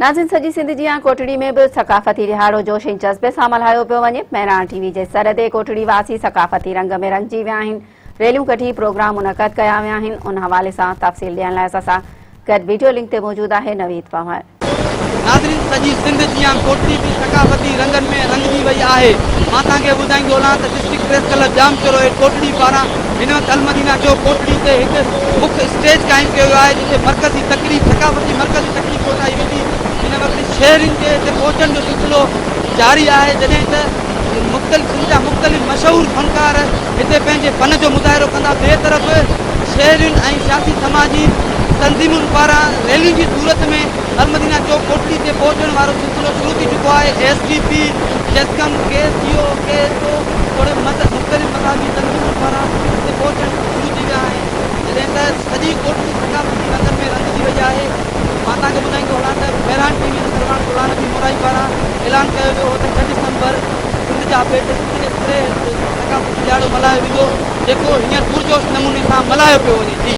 ناظرين سڄي سنڌ جيان ڪوٽڙي ۾ به ثقافتي ڏهاڙو جوش ۽ جذبي سان ملهايو پيو وڃي. مهراڻ ٽي وي جي سر تي ڪوٽڙي واسي ثقافتي رنگ ۾ رڱجي ويا آهن. ريليون ڪڍي پروگرام منعقد ڪيا ويا آهن. ان حوالي سان تفصيل ڏيڻ لاء اسان سان گڏ ويڊيو لنڪ تي موجود آهي نويد پنهور. ناظرين سڄي سنڌ جيان ڪوٽڙي به ثقافتي رنگن ۾ رڱجي وئي آهي. مان توهان کي ٻڌائيندو هلان ته district press club Jamshoro at Kotri پاران هن وقت المدينه چوڪ ڪوٽڙي تي هڪ مک اسٽيج قائم ڪيو ويو آهي جتي مرڪزي تقريب ثقافتي مرڪزي تقريب ڪوٺائي ويندي. هن وقت شهرين جي هتي پهچڻ جو سلسلو جاري آهي جڏهن ته مختلف سنڌ جا مختلف مشهور فنڪار هتي پنهنجي فن جو مظاهرو ڪندا. ٻئي طرف شهرين ۽ سياسي سماجي تنظيمن پاران ريلين جي صورت ۾ المدينه چوڪ ڪوٽڙي تي پهچڻ وارو سلسلو شروع ٿي چڪو آهي. S T P, JSQM, K S T O, K S O توڙي مختلف مذهبي تنظيمن پاران هتي پهچڻ شروع ٿي ويا آهن. جڏهن ته سڄي ڪوٽڙي ثقافتي رنگن ۾ رڱجي وئي آهي. مان توهان کي ٻڌائيندو هلان ته مهراڻ ٽي وي جي سرواڻ غلام نبي مورائي پاران اعلان ڪيو ويو هو ته ڇهه ڊسمبر سنڌ جا ٻيٽ سنڌ جي سري ثقافتي ڏهاڙو ملهايو ويندو جيڪو هينئر پرجوش نموني سان ملهايو پيو وڃي. جي.